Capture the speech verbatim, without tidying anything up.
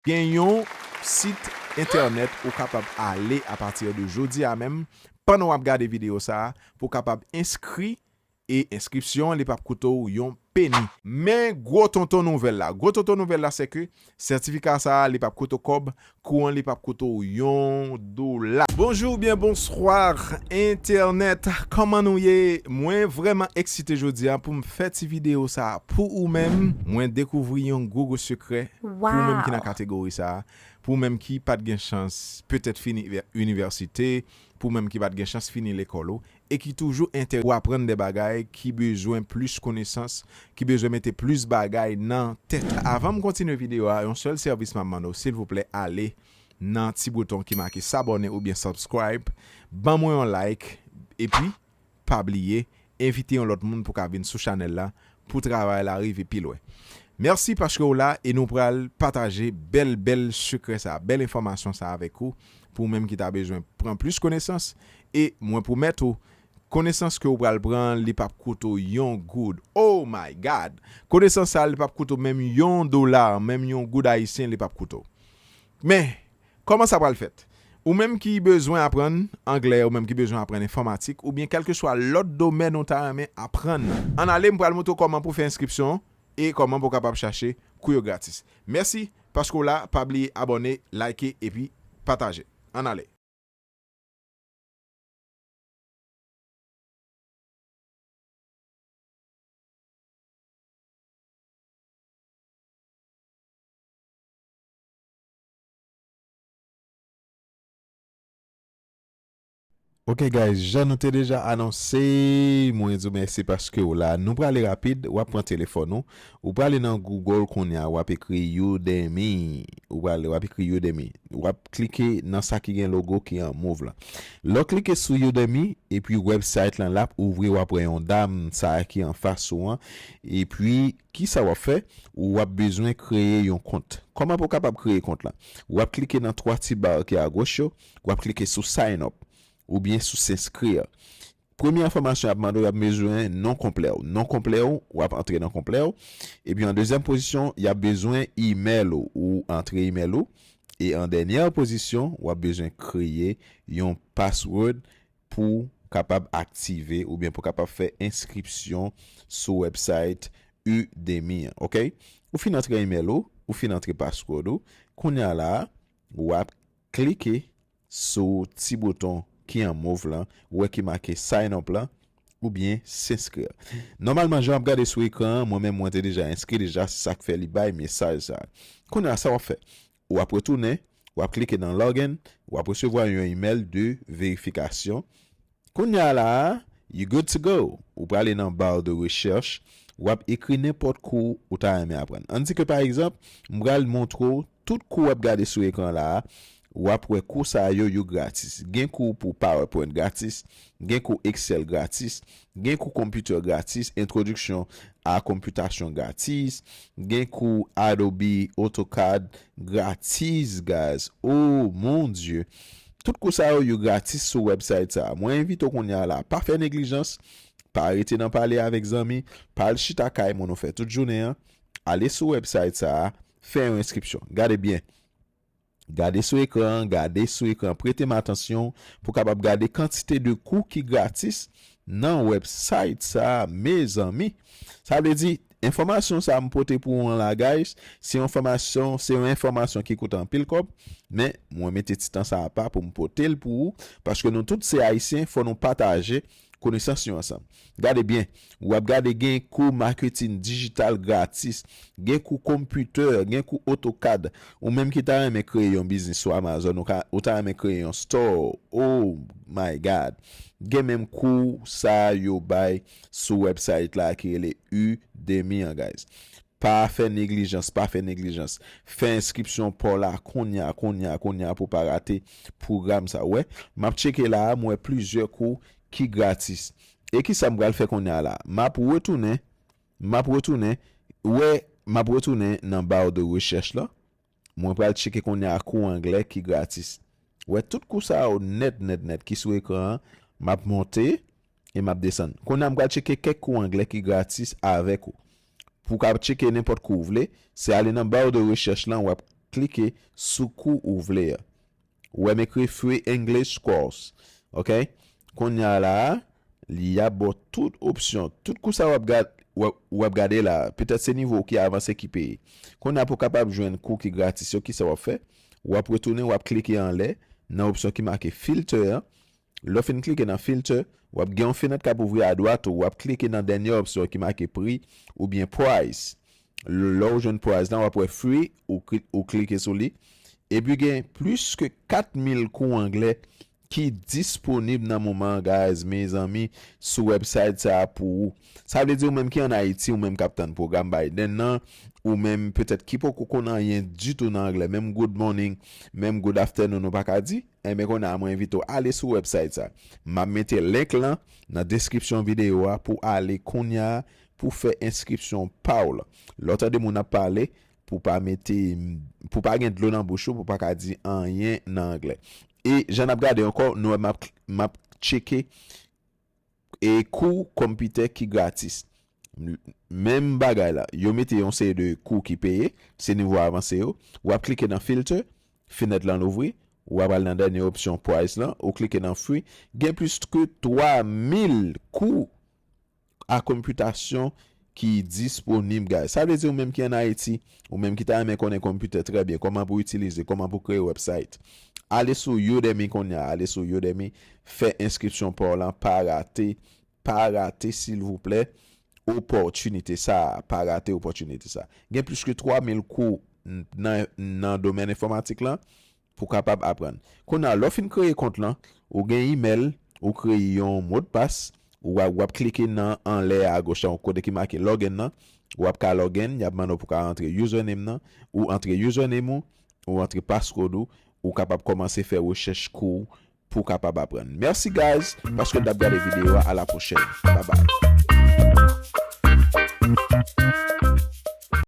Gen yon sit entènèt ou kapab ale apati de jodi a menm, pandan w ap gade videyo sa a, pou w kapab enskri, e enskripsyon an, li p ap koute w yon peni. Men gwo tonton nouvèl la. Gwo tonton nouvèl la, se ke sètifika sa a, li p ap koute w kòb, kou an, li p ap koute w yon dola. Bonjou oubyen bonswa, entènèt. Kòman nou ye? Mwen vrèman eksite jodi a pou m fè ti videyo sa a pou ou menm. Mwen dekouvri yon gwo gwo sekrè pou ou menm ki nan kategori sa a, pou ou menm ki pa t gen chans petèt fini ivè-, inivèsite, pou ou menm ki pa t gen chans fini lekòl ou, e ki toujou enterese pou aprann de bagay ki bezwen plis konesans, ki bezwen mete plis bagay nan tèt. Avan m kontinye videyo a, yon sèl sèvis m ap mande w, silvouplè, ale nan ti bouton ki make s'abonner oubyen subscribe, ban mwen yon like, epi pa bliye, envite yon lòt moun pou ka vin sou chanèl la, pou travay la rive pi lwen. Mèsi paske w la e nou pral pataje bèl, bèl sekrè sa, bèl enfòmasyon sa avèk ou, pou ou menm ki ta bezwen pran plis konesans, e mwen pwomèt ou, konesans ke w pral pran, li p ap koute w yon goud. Oh my God! Konesans sa, li p ap koute w menm yon dola, menm yon goud ayisyen, li p ap koute w. Men, kòman sa pral fèt? Ou menm ki bezwen aprann anglè, ou menm ki bezwen aprann enfòmatik, oubyen kèlkeswa lòt domèn ou ta renmen aprann, ann ale, m pral montre w kòman pou w fè enskripsyon an e kòman pou w kapab chache kou yo gratis. Mèsi paske w la, pa bliye abòne, like epi pataje. Ann ale. Ok guys, jan nou te deja anonse, mwen di w mèsi paske w la. Nou prale rapid, w ap pran telefòn ou, ou prale nan Google kounye a, w ap ekri Udemy. Ou prale, w ap ekri Udemy. W ap klike nan sa ki gen logo ki an move lan. Lè w klike sou Udemy, epi website lan l ap ouvri, w ap wè yon dam sa a ki anfas ou an. Epi, kisa w ap fè? W ap bezwen kreye yon kont. Kòman pou w kapab kreye kont lan? W ap klike nan twa ti ba ki agoch yo, w ap klike sou sign up oubyen sou s'inscrire. Premye enfòmasyon y ap mande w, y ap bezwen non konplè w. Non konplè w, w ap antre non konplè w. Epi an dezyèm pozisyon, y ap bezwen imèl ou. Ou antre imèl ou. E an dènyè pozisyon, w ap bezwen kreye yon password pou kapab aktive oubyen pou kapab fè enskripsyon sou website Udemy an, ok? Ou fin antre imèl ou, ou fin antre password ou, kounye a la a, w ap klike sou ti bouton ki an move lan, ou wè ki make sign up lan, oubyen s'inscrire. Nòmalman, jan w ap gade sou ekran an, mwen menm mwen te deja enskri deja, se sa k fè li bay mesaj sa a. Kounye a, sa w ap fè? W ap retounen, w ap klike nan login, w ap resevwa yon imèl de verifikasyon. Kounye a la a, you good to go. Ou prale nan bar de rechèch, w ap ekri nenpòt kou ou ta renmen aprann. Ann di ke pa egzanp, m pral montre w tout kou w ap gade sou ekran la a, w ap wè kou sa yo, yo gratis. Gen kou pou PowerPoint gratis, gen kou Excel gratis, gen kou konpitè gratis, entwodiksyon a konpitasyon gratis, gen kou Adobe AutoCAD gratis, guys. Oh mon Dieu! Tout kou sa yo, yo gratis sou website sa a. Mwen envite w kounye a la, pa fè neglijans, pa rete nan pale avèk zanmi, pa al chita kay moun ou fè tout jounen an, ale sou website sa a, fè yon enskripsyon. Gade byen. Gade sou ekran an, gade sou ekran, prete m atansyon pou w kapab gade kantite de kou ki gratis nan website sa a, mezanmi. Sa vle di, enfòmasyon sa a m pote pou ou an la, guys, se yon enfòmasyon, se yon enfòmasyon ki koute anpil kòb, men mwen mete ti tan sa apa pou m pote l pou ou, paske nou tout se Ayisyen, fò nou pataje konesans yo ansanm. Gade byen, w ap gade gen kou maketin dijital gratis, gen kou konpitè, gen kou AutoCAD. Ou menm ki ta renmen kreye yon biznis sou Amazon, ou ka, ou ta renmen kreye yon store. Oh my God! Gen menm kou sa yo bay sou website la ki rele Udemy an, guys. Pa fè neglijans, pa fè neglijans. Fè enskripsyon pa w la kounye a, kounye a, kounye a pou w pa rate pwogram sa. Ou wè, m ap tcheke la a, m wè plizyè kou ki gratis. E kisa m pral fè kounye a la? M ap retounen, m ap retounen, ou wè, m ap retounen nan bar de rechèch la. Mwen pral tcheke kounye a kou anglè ki gratis. Ou wè, tout kou sa yo nèt, nèt, nèt ki sou ekran an, m ap monte e m ap desann. Kounye a m pral tcheke kèk kou anglè ki gratis avèk ou. Pou w ka tcheke nenpòt kou w vle, se ale nan bar de rechèch lan, w ap klike sou kou ou vle a. Ou wè m ekri free English course. Ok? Kounye a la a, li ap ba w tout opsyon. Tout kou sa w ap gad, w ap, w ap gade la a, petèt se nivo w ki avanse ki peye. Kounye a pou w kapab jwenn kou ki gratis yo, kisa w ap fè? W ap retounen, w ap klike anlè, nan opsyon ki make filter an. Lè w fin klike nan filter, w ap gen yon fenèt k ap ouvri adwat ou, w ap klike nan dènye opsyon ki make pri oubyen price. Lè w jwenn price lan, w ap wè free, ou, kli- ou klike sou li. Epi gen plis ke kat mil kou anglè ki disponib nan moman an, guys, mezanmi, sou website sa a pou ou. Sa vle di ou menm ki ann Ayiti, ou menm k ap tann pwogram Biden nan, ou menm petèt ki poko konn anyen ditou nan anglè, menm good morning, menm good afternoon, ou pa ka di, enben kounye a mwen envite w ale sou website sa. M ap mete link lan nan deskripsyon videyo a pou ale kounye a pou fè enskripsyon pa w lan. Lè w tande moun ap pale, pou pa mete, pou pa gen dlo nan bouch ou, pou pa ka di anyen nan anglè. E jan n ap gade ankò, nou wè m ap, m ap tcheke e kou konpitè ki gratis. Menm bagay la, yo mete yon seri de kou ki peye, se nivo avanse yo. W ap klike nan filter, fenèt lan louvri, w ap al nan dènye opsyon price lan, ou klike nan free. Gen plis ke twa mil kou a konpitasyon ki disponib, guys. Sa vle di ou menm ki ann Ayiti, ou menm ki ta renmen konnen konpitè trè byen, kòman pou itilize, kòman pou kreye website. Ale sou Udemy kounye a, ale sou Udemy, fè enskripsyon pa w lan, pa rate, pa rate silvouplè opòtinite sa a, pa rate opòtinite sa a. Gen plis ke twa mil kou n- nan, nan domèn enfòmatik lan pou w kapab aprann. Kounye a, lè w fin kreye kont lan, ou gen email, ou kreye yon modpas, w ap, w ap klike nan anlè a agoch la, yon kote ki make login nan, w ap ka login, y ap mande w pou w ka antre username nan, ou antre username ou, ou antre passcode ou, ou kapab kòmanse fè rechèch kou w pou w kapab aprann. Mèsi guys, paske n t ap gade videyo a, a la pwochèn. Bye bye.